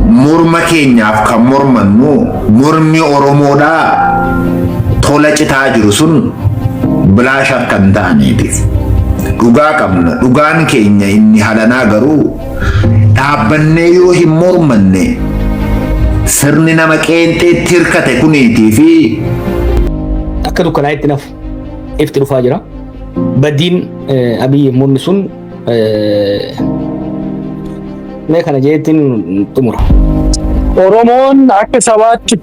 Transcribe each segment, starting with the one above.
Morma keenyaaf kan mormannu mormi Oromoodhaa tola citaa jiru sun bilaash akka hin taaneetiif. Dhugaa qabna. Dhugaan keenya inni halanaa garuu dhaabbannee yoo hin mormanne sirni nama qeenxeetti hirkate kuniitii fi Akka dukkanaa'etti nafu ifti dhufaa jira. Badiin Abiyyi murni sun mee kana jeettiin xumura. Oromoon akka sabaatti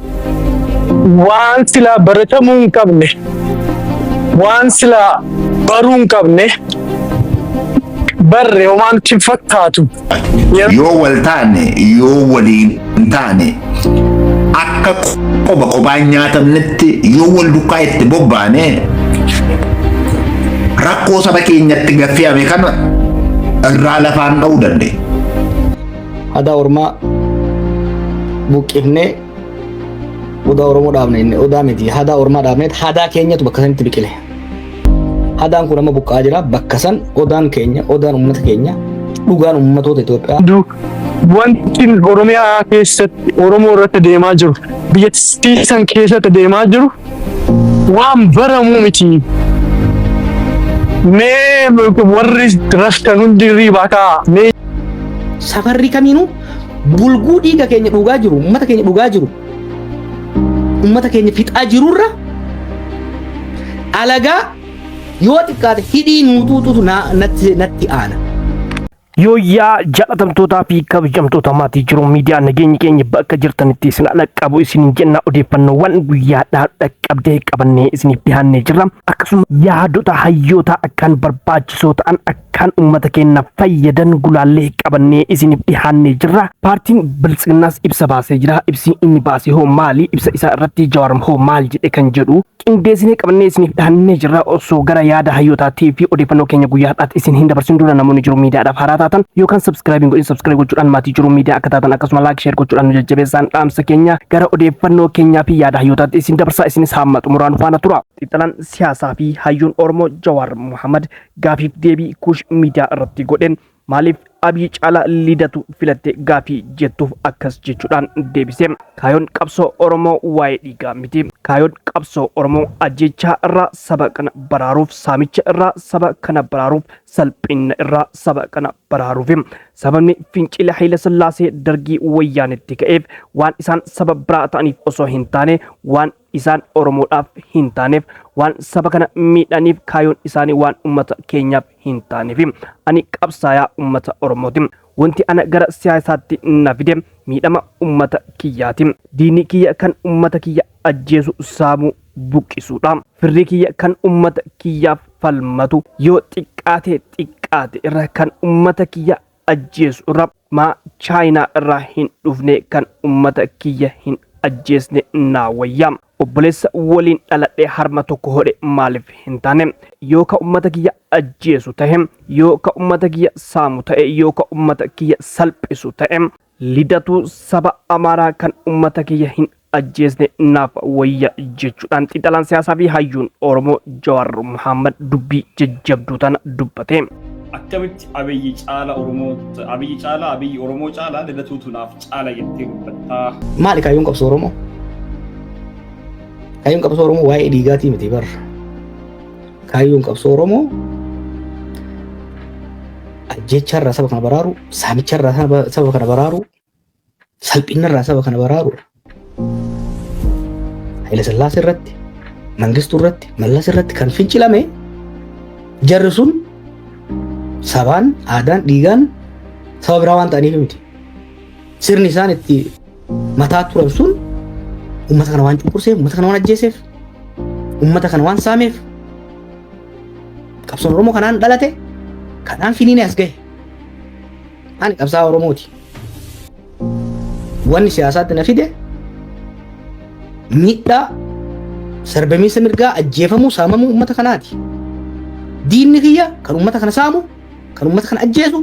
waan silaa baratamuu hin qabne, waan silaa baruu hin qabne barre homaa nutti hin fakkaatu. Yoo wal taane, yoo waliin hin taane, akka qoba qobaan nyaatamnetti yoo wal dukkaa itti bobbaane, rakkoo saba keenyatti gaffe'ame kana irraa lafaan dha'uu dandeenya. Hadaa ormaa buqqifnee odaa Oromoo dhaabne, inni odaa miti, hadaa ormaa dhaabnee hadaa keenyatu bakka sanitti biqile. Hadaan kun amma buqqa'aa jira. Bakka san odaan keenya, odaan uummata keenya, dhugaan uummatoota Itoophiyaa. Wanti Oromiyaa keessatti Oromoo irratti deemaa jiru, biyyattii san keessatti deemaa jiru waan baramuu miti. Mee warri raftan hundi hirriibaa ka'aa. Mee Safarri kamiinuu bulguu dhiiga keenya dhugaa jiru, uummata keenya dhugaa jiru, uummata keenya fixaa jirurra alagaa yoo xiqqaate hidhii nuutuutu natti aana. Yooyyaa, jaalatamtootaa fi kabajamtoota maatii Jiruu Miidiyaa, nageenyi keenya bakka jirtanitti isin dhaqqabu isin jenna. Odeeffannoowwan guyyaadhaa dhaqqabdee qabannee isiniif dhiyaannee jirra. Akkasuma yaadota hayyoota akkaan barbaachisoo ta'an, akkaan uummata keenya fayyadan gulaallee qabannee isiniif dhiyaannee jirra. Paartiin Biltsiginnaas ibsa baasee jira. Ibsi inni baase hoo maali? Ibsa isaa irratti Jawaar hoo maal jedhe kan jedhu qindeessinee qabannee isiniif dhiyaannee jirra. Osoo gara yaada hayyootaatii fi odeeffannoo keenya guyyaa har'aatti isin hin dabarsin dura, namoonni Jiruu Miidiyaadhaaf haaraa taatan yookaan subscribe hin godhin, subscribe gochuudhaan maatii Jiruu Miidiyaa akka taatan, akkasuma like, share gochuudhaan nu jajjabeessaan dhaamsa keenya. Gara odeeffannoo keenyaa fi yaada hayyootaatti isin dabarsaa, isinis hamma xumuraan faana tura. Xiinxalaan siyaasaa fi hayyuun Oromoo Jawaar Muhammad gaafiif deebii Kuush Miidiyaa irratti godheen, maaliif Abiy caalaa Lidatu filatte gaafii jettuuf akkas jechuudhaan deebise. Kaayoon qabsoo Oromoo waa'ee dhiigaa miti. Kaayoon qabsoo Oromoo ajjeechaa irraa saba kana baraaruuf, saamicha irraa saba kana baraaruuf, salphina irraa saba kana baraaruuf. Sababni fincila Hayila Sillaasee, Dargii, Wayyaanitti ka'eef waan isaan saba biraa ta'aniif osoo hin taane, waan isaan Oromoodhaaf hin taaneef, waan saba kana miidhaniif, kaayoon isaanii waan uummata keenyaaf hin taaneef. Ani qabsaayaa uummata Oromooti. Wanti ana gara siyaasaatti na fide miidhama uummata kiyyaati. Diinni kiyya kan uummata kiyya ajjeesu, saamuu, buqqisuudha. Firri kiyya kan uummata kiyyaaf falmatu. Yoo xiqqaate xiqqaate irra kan uummata kiyya ajjeesu irra maa Chaayinaa irraa hin dhufne, kan uummata kiyya hin ajjeesne naa wayya. Obboleessa waliin dhaladhee harma tokko hodhe maaliif hin taane? Yoo ka uummata kiyya ajjeesu ta'e, yoo ka uummata kiyya saamu ta'e, yoo ka uummata kiyya salphisu ta'e, Lidatuu saba Amaaraa kan uummata kiyya hin ajjeesne naaf wayya jechuudhaan xiinxalaan siyaasaa fi hayyuun Oromoo Jawaar Muhammad dubbii jajjabduu tana dubbate. Akkamitti Abiyyi caala Oromoo, Abiyyi caala, Abiyyi Oromoo caala, Lidatuutu naaf caala jettee dubbattaa? Maali kaayyoon qabsoo Oromoo? Kaayyoon qabsoo Oromoo waa'ee dhiigaatii miti bar. Kaayyoon qabsoo Oromoo ajjeecharraa saba kana baraaru, saamicharraa saba kana baraaru, salphinarraa saba kana baraaruudha. Haile Sillaasee irratti, Mangistuu irratti, Mallas irratti kan fincilame jarri sun sabaan, aadaan, dhiigaan saba biraa waan ta'aniif miti. Sirni isaan itti mataa turan sun uummata kana waan cunqurseef, uummata kana waan ajjeeseef, uummata kana waan saameef, qabsoon Oromoo kanaan dhalate, kanaan finiinee as gahe. Ani qabsaa'aa Oromooti. Wanni siyaasaatti na fide miidhaa, sarbamiinsa mirgaa, ajjeefamuu, saamamuu uummata kanaati. Diinni kiyya kan uummata kana saamu, kan uummata kana ajjeesu,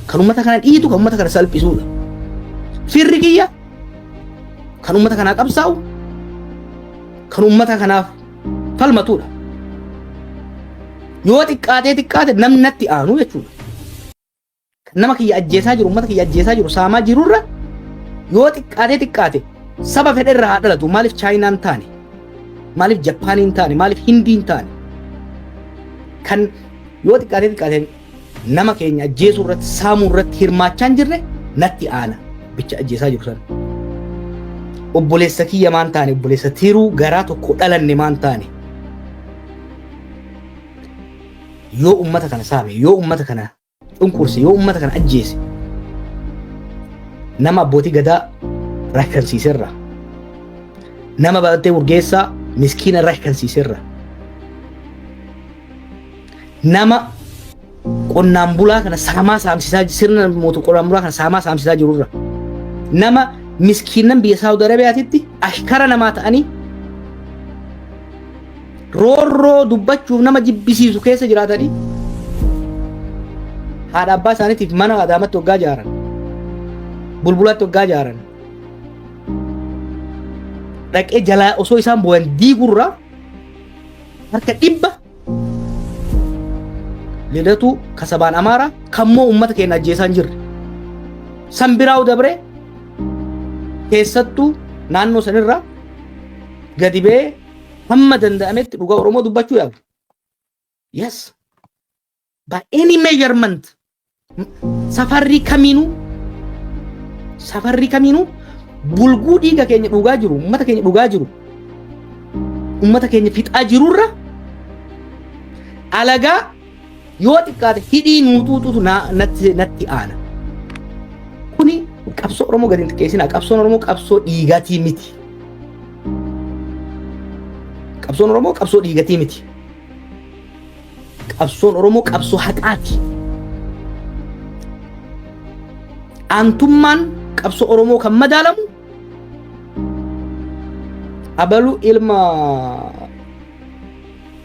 kan uummata kana dhiitu, kan uummata kana salphisuudha. Firri kiyya kan uummata kanaa qabsaa'u, kan uummata kanaaf falmatuudha. Yoo xiqqaatee xiqqaate namni natti aanu jechuudha. Kan nama kiyya ajjeesaa jiru, uummata kiyya ajjeesaa jiru, saamaa jirurra Yoo xiqqaatee xiqqaate saba fedhe irraa haa dhalatu. Maaliif Chaayinaan taane? Maaliif Jappaaniin taane? Maaliif Hindiin taane? Kan yoo xiqqaatee xiqqaate nama keenya ajjeesuu irratti, saamuu irratti hirmaachaa hin jirre natti aana. Bicha ajjeesaa jiru sana. Obboleessa kiyya maan taane? Obboleessa tiruu garaa tokko dhalanne maan taane? Yoo ummata kana saame, yoo ummata kana cunqurse, yoo ummata kana ajjeese, nama abbootii gadaa rakkansiiserra, nama Battee Urgeessaa miskiina rakkansiiserra, nama qonnaan bulaa kana saamaa saamsisaa, sirna mootu qonnaan bulaa kana saamaa saamsisaa jirurra, nama miskiinnan biyya Saawud Arabiyaatitti ashkara namaa ta'anii roorroo dubbachuuf nama jibbisiisu keessa jiraatanii haadha abbaa isaaniitiif mana Adaamatti waggaa ijaaran, Bulbulatti waggaa ijaaran, dhaqee jalaa osoo isaan bu'an diigurraa harka 100 Lidatu kasabaan Amaaraa kammoo uummata keenya ajjeesaa hin jirre. San biraa'u dabree keessattuu naannoo sanirraa gadi ba'ee hamma danda'ametti dhugaa Oromoo dubbachuu yaalu. Yes. By any measurement, safarrii kamiinuu bulguu dhiiga keenya dhugaa jiru, uummata keenya dhugaa jiru, uummata keenya fixaa jirurra alagaa yoo xiqqaate hidhii nuuxuuxutu natti aana. Kuni qabsoo Oromoo gadi hin xiqqeessinaa. Qabsoon Oromoo qabsoo dhiigaatii miti. Qabsoon Oromoo qabsoo dhiigatii miti. Qabsoon Oromoo qabsoo haqaati. Aantummaan qabsoo Oromoo kan madaalamu abalu ilma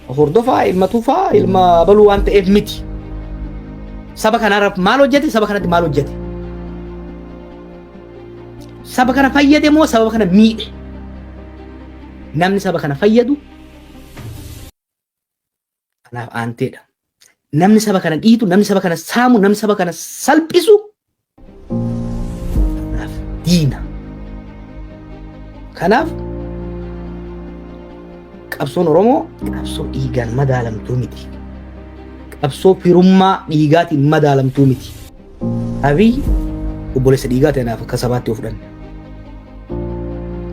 hordofaa, ilma tufaa, ilma abaluu waan ta'eef miti. Saba kanaarraaf maal hojjete? Saba kanatti maal hojjete? Saba kana fayyade moo saba kana miidhe? Namni saba kana fayyadu kanaaf aanteedha. Namni saba kana dhiitu, namni saba kana saamu, namni saba kana salphisu kanaaf diina. Kanaaf qabsoon Oromoo qabsoo dhiigaan madaalamtuu miti. Qabsoo firummaa dhiigaatiin madaalamtuu miti. Abiy obboleessa dhiigaa ta'e naaf akka sabaatti yoo fudhanne.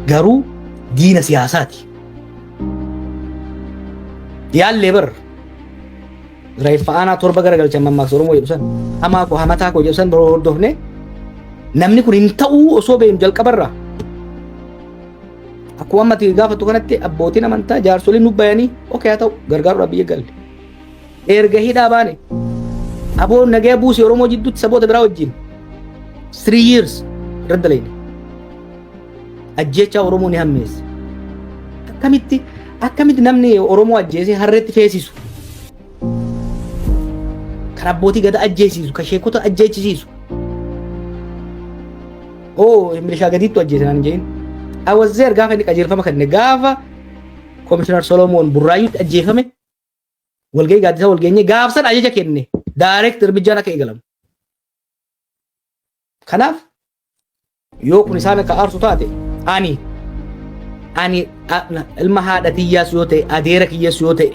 Garuu diina siyaasaati. Yaallee bar reeffa aanaa torba garagalchan mammaaksa Oromoo jedhu san, hamaa koo hamataa koo jedhu san biroo hordofne, namni kun hin ta'uu osoo beeknu jalqabarraa. Akkuma amma ati gaafattu kanatti abbootiin amantaa, jaarsoliin nu bayanii, okay haa ta'u, gargaaruudhaaf biyya galle. Erga hidhaa baane aboo nagaya buusii Oromoo jidduutti saboota biraa wajjin 3 years irra dalayne. Ajjeechaa Oromoo ni hammeesse. Akkamitti namni Oromoo ajjeesee harreetti feesisu? Kan abbootii gada ajjeesisu, kan sheekota ajjeechisiisu. Oo, milishaa gadiittu ajjeese naan hin jedhin. I was there gaafa inni qajeelfama kenne, gaafa Komishinar Solomoon Burraayyuutti ajjeefame, walgahii gaaddisaa walgeenyee gaafsan ajaja kenne, direct እርምጃን akka eegalamu. Kanaaf yoo kun isaan akka aarsu taate, ani ilma haadha tiyyaas yoo ta'e, adeera kiyyaas yoo ta'e,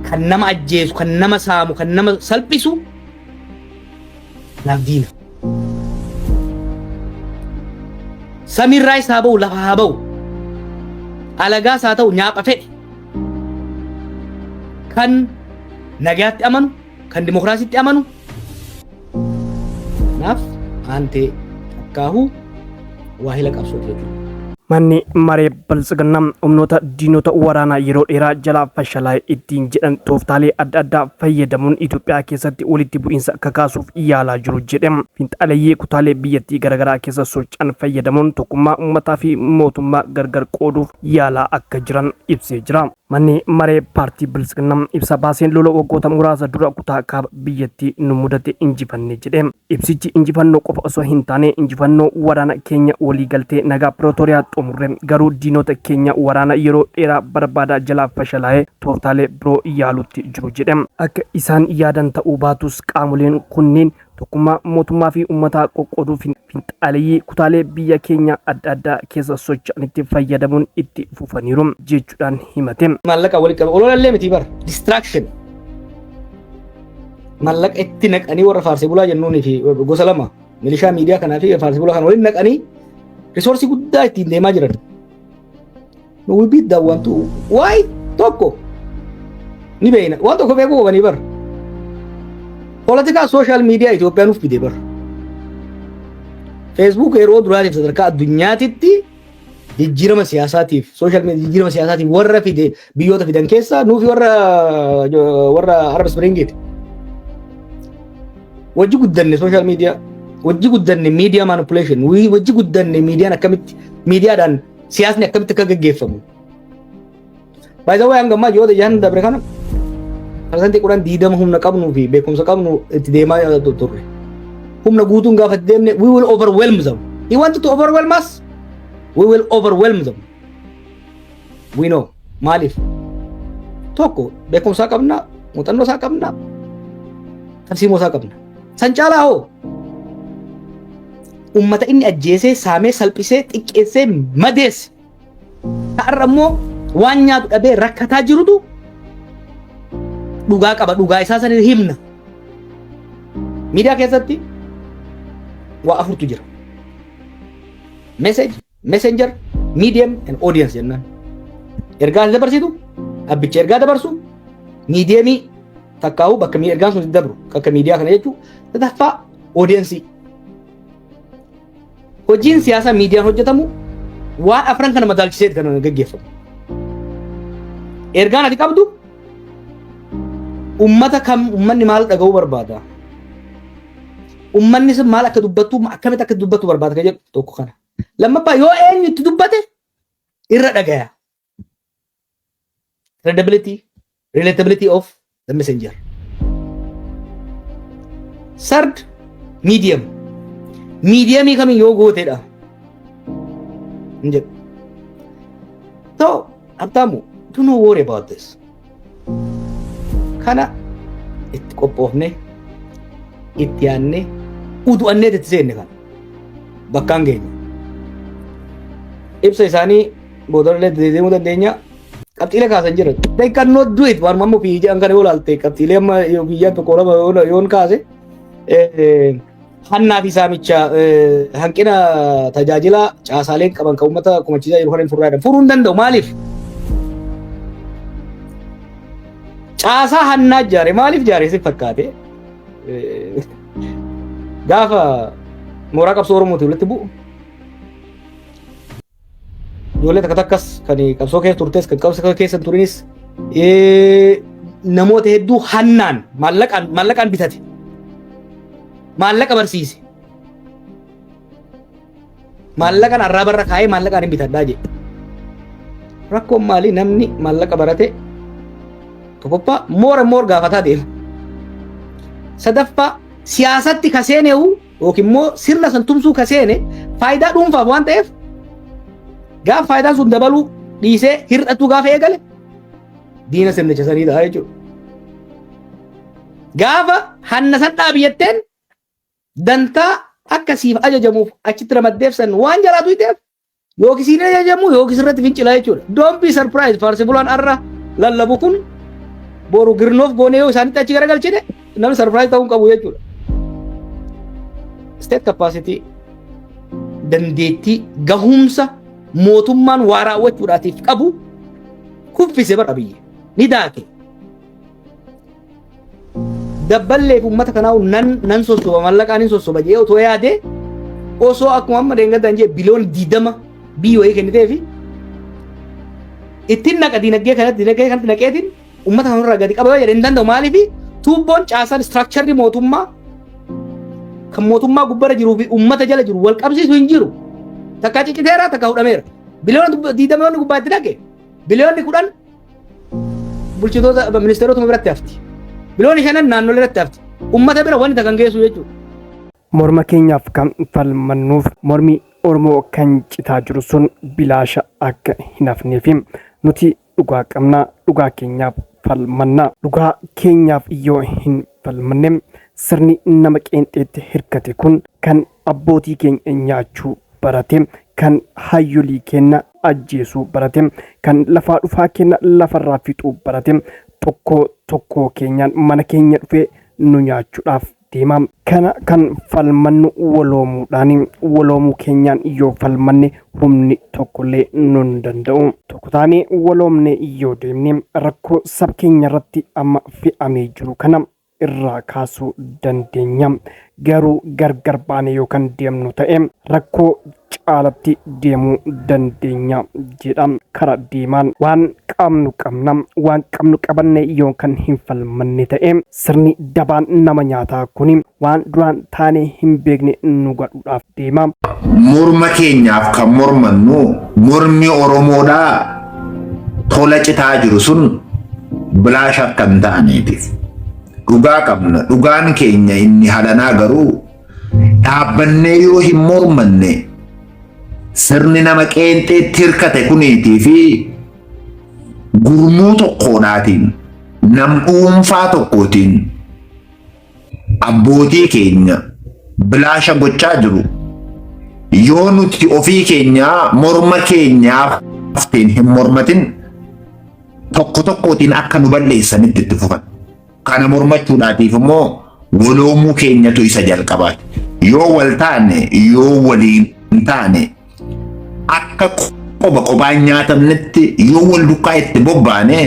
kan nama ajjeesu, kan nama saamu, kan nama salphisu naaf diina. Samiirraa haa ba'u, lafa haa ba'u, alagaas haa ta'u, nyaapha fedhe, kan nagaatti amanu, kan dimokiraasiitti amanu kanaaf aantee takkaahuu waahila qabsooti jechuudha. Manni maree Biltsiginnaa humnoota diinota waraanaa yeroo dheeraa jalaa fashalaa'e ittiin jedhan tooftaalee adda addaa fayyadamuun Itoophiyaa keessatti walitti bu'iinsa kakaasuuf yaalaa jiru jedhe. Finxaaleeyyii kutaalee biyyattii garaagaraa keessa socho'an fayyadamuun tokkummaa uummataa fi mootummaa gargar qooduuf yaalaa akka jiran ibsee jira. Manni maree paartii Biltsiginnaa ibsa baaseen lola waggoota muraasa dura kutaa kaaba biyyattii nu mudate injifanne jedhe. Ibsichi injifannoo qofa osoo hin taane injifannoo waraana keenya waliigaltee nagaa Pirootoriyaa xumurre, garuu diinota keenya waraana yeroo dheeraa barbaadaa jalaa fashalaa'ee tooftaalee biroo yaalutti jiru jedhe. Akka isaan yaadan ta'uu baatus qaamoleen kunneen Tokkummaa mootummaa fi uummataa qoqqooduu finxaaleyyii kutaalee biyya keenya adda addaa keessa socho'anitti fayyadamuun itti fufaniiru jechuudhaan himate. Maallaqa walitti qabe ololallee miti bara distraction. Maallaqa itti naqanii warra faarsee bulaa jennuunii fi gosa lama, milishaa miidiyaa kanaa fi faarsee bulaa kana waliin naqanii resource guddaa ittiin deemaa jiran. We beat that one too. Why? Tokko ni beekna, waan tokko beekuu qabanii bara. Poolitikaa social media Itoophiyaa nuuf fide bara. Facebook yeroo duraatiif sadarkaa addunyaatitti jijjiirama siyaasaatiif, social media jijjiirama siyaasaatiif warra fide, biyyoota fidan keessaa nuufi warra Arab Springiiti. Wajji guddanne social media, wajji guddanne media manipulation, wajji guddanne miidiyaan akkamitti, miidiyaadhaan siyaasni akkamitti akka gaggeeffamu. By the way, hanga ammaa ji'oota 6 dabre kana 10% 20 humna qabnuu fi beekumsa qabnu itti deemaa turre. Humna guutuun gaafa itti deemne, we will overwhelm them. He wanted to overwhelm us. We will overwhelm them. We know. Maaliif? Tokko, beekumsaa qabna, muuxannoo isaa qabna, tarsiimoo isaa qabna. San caalaa hoo, ummata inni ajjeesee, saamee, salphisee, xiqqeessee, madeesse. Har'a immoo waan nyaatu dhabee rakkataa jirutu dhugaa qaba. Dhugaa isaa sana himna. Miidiyaa keessatti waa afurtu jira. Message, messenger, medium and audience jennaan. Ergaa ati dabarsitu, abbicha ergaa dabarsu, mediumii takkaa'u bakka ergaan sun itti dabru akka miidiyaa kana jechuun, sadaffaa audience. Hojiin siyaasaa miidiyaan hojjetamu waan afran kana madaalchisee kan gaggeeffamu. Ergaan ati qabdu ummata kam, ummanni maal dhaga'uu barbaada? Ummanni sun maal akka dubbattu, akkamitti akka dubbattu barbaada kan jedhu tokko kana. Lammaffaa, yoo eenyu itti dubbate irra dhagaya. Credibility, relatability of the messenger. Third, medium. Mediumii kamiin yoo gootedha hin jedhu. So, Habtaamu, do not worry about this. Kana itti qophoofne, itti yaadne, udu'annee itti seenne kana. Bakkaan geenya. Ibsa isaanii boodarlee deemuu dandeenya. Qabxiilee kaasan jira. They cannot do it. Waan amma ofii jedhan kana yoo ilaalte, qabxiilee amma biyyaan tokko lama yoon kaase, hannaa fi saamicha, hanqina tajaajila caasaaleen qaban kan uummata kumachiisaa jiru kana hin furraa jedhan. Furuu hin danda'u. Maaliif? Caasaa hannaa ijaare. Maaliif ijaare si fakkaate? Gaafa mooraa qabsoo Oromooti walitti bu'u, ijoollee takka takkas kan qabsoo keessa turtes, kan qabsoo keessa hin turinis, namoota hedduu hannaan maallaqaan bitate. Maallaqa barsiise. Maallaqaan arraabarra kaa'ee maallaqaan hin bitadhaa jedhe. Rakkoon maali? Namni maallaqa barate tokkoffaa more and more gaafataa deema. Sadaffaa, siyaasatti ka seene'u yookiin immoo sirna san tumsuu ka seene faayidaa dhuunfaaf waan ta'eef, gaafa faayidaan sun dabaluu dhiisee hir'atuu gaafa eegale, diina sirnicha sanii ta'a jechuudha. Gaafa hanna san dhaabi jetteen, dantaa akka siif ajajamuuf achitti ramaddeef san waan jalaatu ta'eef, yookiin siin ajajamu yookiin sirratti fincilaa jechuudha. Don't be surprised, faarsi bulaan har'a lallabu kun boru girnoof goonee yoo isaanitti achi garagalchine, namni surprise ta'uu hin qabu jechuudha. State capacity, dandeettii gahumsa mootummaan waa raawwachuudhaatiif qabu kuffise bara biyya ni daake. Dabballee fi uummata kanaa nan sossoba, mallaqaan hin sossoba jedhee otoo yaade, osoo akkuma amma deengadaan jee biliyoona 20 biyya wayii kennitee fi ittiin naqa diinagdee kanatti naqeetiin uummata kanarraa gadi qaba jedhee hin danda'u. Maaliif? Tuubboon caasaan structureri mootummaa kan mootummaa gubbarra jiruu fi uummata jala jiru wal qabsiisu hin jiru. Takka cicciteera, takka hudhameera. Biliyoona 20 wanni gubbaa itti naqe, biliyoonni 10 bulchitoota ministeerota biratti hafti. Biliyoonni 5 naannolee irratti hafti. Uummata bira wanni takka hin geessu jechuudha. Morma keenyaaf kan falmannuuf mormi Oromoo kan citaa jiru sun bilaasha akka hin hafneefi. Nuti dhugaa qabna, dhugaa keenyaaf falmanna. Dhugaa keenyaaf yoo hin falmanne Sirni nama qeenxeetti hirkate kun kan abbootii keenya nyaachuu barate, kan hayyolii keenya ajjeesuu barate, kan lafaa dhufaa keenya lafarraa fixuu barate, tokko tokkoo keenyaan mana keenya dhufee nu nyaachuudhaaf deema. Kana kan falmannu waloomuudhaan, waloomuu keenyaan yoo falmanne humni tokkollee nun danda'u. Tokko taanee waloomne yoo deemne rakkoo saba keenya irratti amma fe'amee jiru kana irraa kaasuu dandeenya. Garuu gargar baane yoo kan deemnu ta'e rakkoo caalatti deemuu dandeenya jedha kara deemaan. Waan qabnu qabna, waan qabnu qabanne yoo kan hin falmanne ta'e sirni dabaan nama nyaataa kuni waan duraan taanee hin beekne nu godhuudhaaf deema. Morma keenyaaf kan mormannu mormi Oromoodhaa tola citaa jiru sun bilaasha akka hin taaneetiif. Dhugaa qabna. Dhugaan keenya inni halanaa garuu dhaabbannee yoo hin mormanne sirni nama qeenxeetti hirkate kuniitii fi gurmuu tokkoodhaatiin nam dhuunfaa tokkootiin abbootii keenya bilaasha gochaa jiru. Yoo nuti ofii keenyaa morma keenyaaf hin mormatin tokko tokkootiin akka nu balleessanitti itti fufan. Kana mormachuudhaatiif immoo waloomuu keenyatu isa jalqabaati. Yoo wal taane, yoo waliin hin taane, akka qoba qobaan nyaatamnetti yoo wal dukkaa itti bobbaane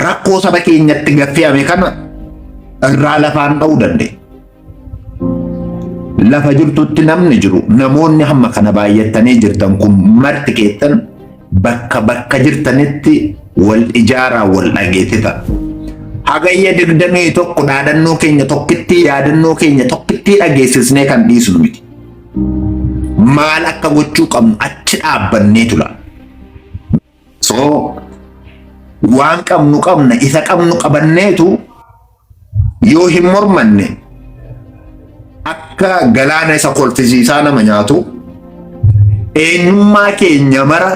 rakkoo saba keenyatti gaffe'ame kana irraa lafaan dha'uu dandeenya. Lafa jirtutti namni jiru, namoonni hamma kana baay'attanii jirtan kun marti keessan bakka bakka jirtanitti wal ijaaraa, wal dhageessisa. Hagayya 21 dhaadannoo keenya tokkittii, yaadannoo keenya tokkittii dhageessisnee kan dhiisnu miti. Maal akka gochuu qabnu achi dhaabbannee tula. So waan qabnu qabna, isa qabnu qabanneetu yoo hin mormanne akka galaana isa kolfisiisaa nama nyaatu eenyummaa keenya mara,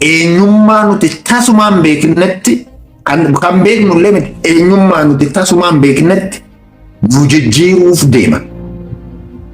eenyummaa nuti tasumaan beeknetti, kan beeknu illee miti, eenyummaa nuti tasumaan beeknetti nu jijjiiruuf deema.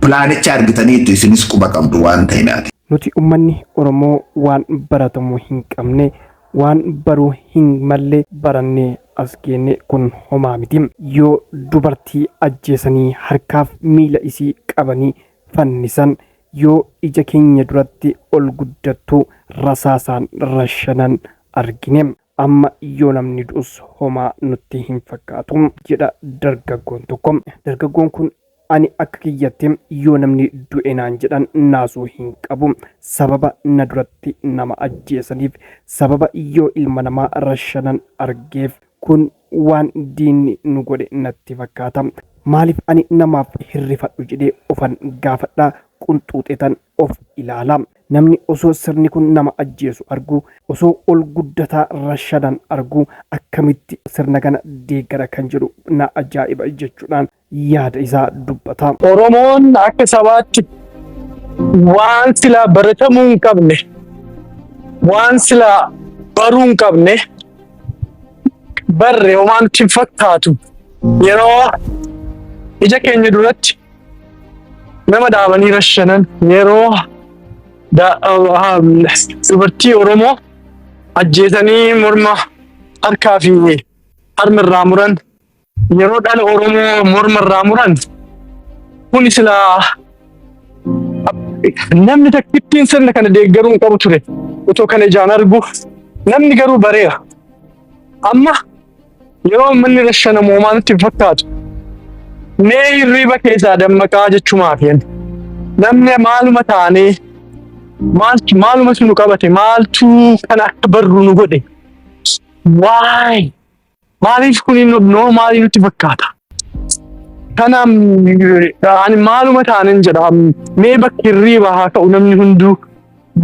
Pilaanicha argitaniitu, isinis quba qabdu waan ta'eedhaati. Nuti uummanni Oromoo waan baratamuu hin qabne, waan baruu hin malle barannee as geenne, kun homaa miti. Yoo dubartii ajjeesanii harkaaf miila isii qabanii fannisan, yoo ija keenya duratti ol guddattu rasaasaan rashanan argine. Amma yoo namni du'us homaa nutti hin fakkaatu jedha dargaggoon tokko. Dargaggoon kun, "Ani akka kiyyatti yoo namni du'e naan jedhan naasuu hin qabu. Sababa na duratti nama ajjeesaniif, sababa yoo ilma namaa rashanan argeef, kun waan diinni nu godhe natti fakkaata. Maaliif ani namaaf hirrifadhu jedhee ofan gaafadha, qunxuuxetan of ilaala. Namni osoo sirni kun nama ajjeesu argu, osoo ol guddataa rashanan argu, akkamitti sirna kana deeggara kan jedhu na ajaa'iba" jechuudhaan yaada isaa dubbata. Oromoon akka sabaatti waan silaa baratamuu hin qabne, waan silaa baruu hin qabne barre, homaa nutti hin fakkaatu. Yeroo ija keenya duratti nama dhaabanii rashanan, yeroo dubartii Oromoo ajjeesanii morma, harkaa fi harma irraa muran, yeroo dhala Oromoo morma irraa muran, kun silaa namni takkittiin sirna kana deeggaruu hin qabu ture otoo kana ijaan argu. Namni garuu bareera. Amma yeroo manni rashanamu homaa nutti hin fakkaatu. Mee hirriiba keessaa dammaqaa jechumaaf yan. Namni maaluma taanee, maaltu maalumatu nu qabate, maaltu kana akka barru nu godhe? Waay, maaliif kun normalii nutti fakkaata? Kanaaf ani maaluma taanen jedha. Mee bakki hirriiba haa ka'u namni hunduu.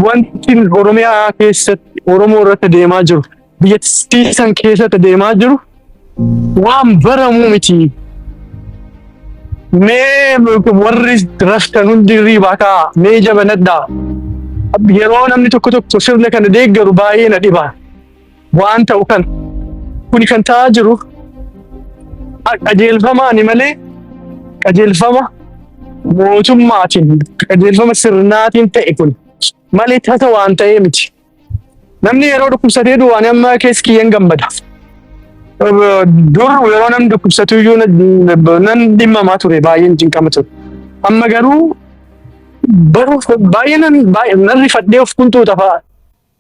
Wanti Oromiyaa keessatti Oromoo irratti deemaa jiru, biyyattii san keessatti deemaa jiru waan baramuu miti. Mee warri raftan hundi hirriibaa ka'a. Mee jabanadhaa. Yeroo namni tokko tokko sirna kana deeggaru baay'ee na dhiba. Waan ta'u kana. Kuni kan ta'aa jiru Qajeelfamaani malee, qajeelfama mootummaatiin, qajeelfama sirnaatiin ta'e kun malee tasa waan ta'ee miti. Namni yeroo dhukkubsatee du'u ani amma keessa kiyyeen gammada. Dur yeroo namni dhukkubsatu iyyuu nan dhimmamaa ture, baay'een cinqama ture. Amma garuu baruuf baay'ee nan baay'ee nan rifadhee of kuntuuta fa'a.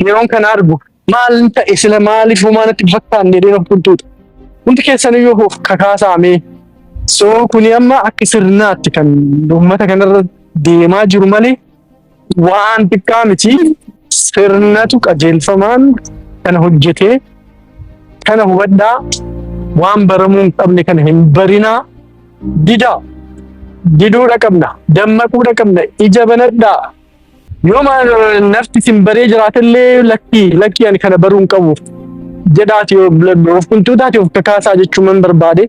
Yeroon kana argu maal ta'e sila, maaliif homaa natti hin fakkaanne jedheen of kuntuuta. Hundi keessan iyyuu of kakaasaamee. So kuni amma akka sirnaatti kan uummata kanarra deemaa jiru malee waan xiqqaa miti. Sirnatu qajeelfamaan kana hojjetee. Kana hubadhaa, waan baramuu hin qabne kana hin barinaa, didaa, diduudha qabna, dammaquudha qabna, ija banadhaa. Yoo maal nafti isin baree jiraatellee, lakkii lakkii, ani kana baruu hin qabu jedhaati of kuntuutaati of kakaasaa jechuun man barbaade.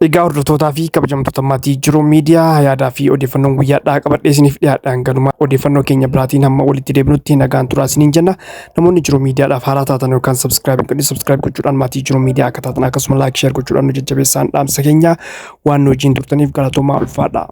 Egaa hordoftootaa fi kabajamtoota maatii Jiruu Miidiyaa, yaadaa fi odeeffannoon guyyaadhaa qabadhee isiniif dhiyaadhaan ganuma. Odeeffannoo keenya biraatiin hamma walitti deebinutti nagaan turaa isiniin jenna. Namoonni Jiruu Miidiyaadhaaf haaraa taatan yookaan subscribe hin godhin, subscribe gochuudhaan maatii Jiruu Miidiyaa akka taatan, akkasuma like, share gochuudhaan nu jajjabeessaan dhaamsa keenya. Waan nu wajjin turtaniif galatoomaa, ulfaadha.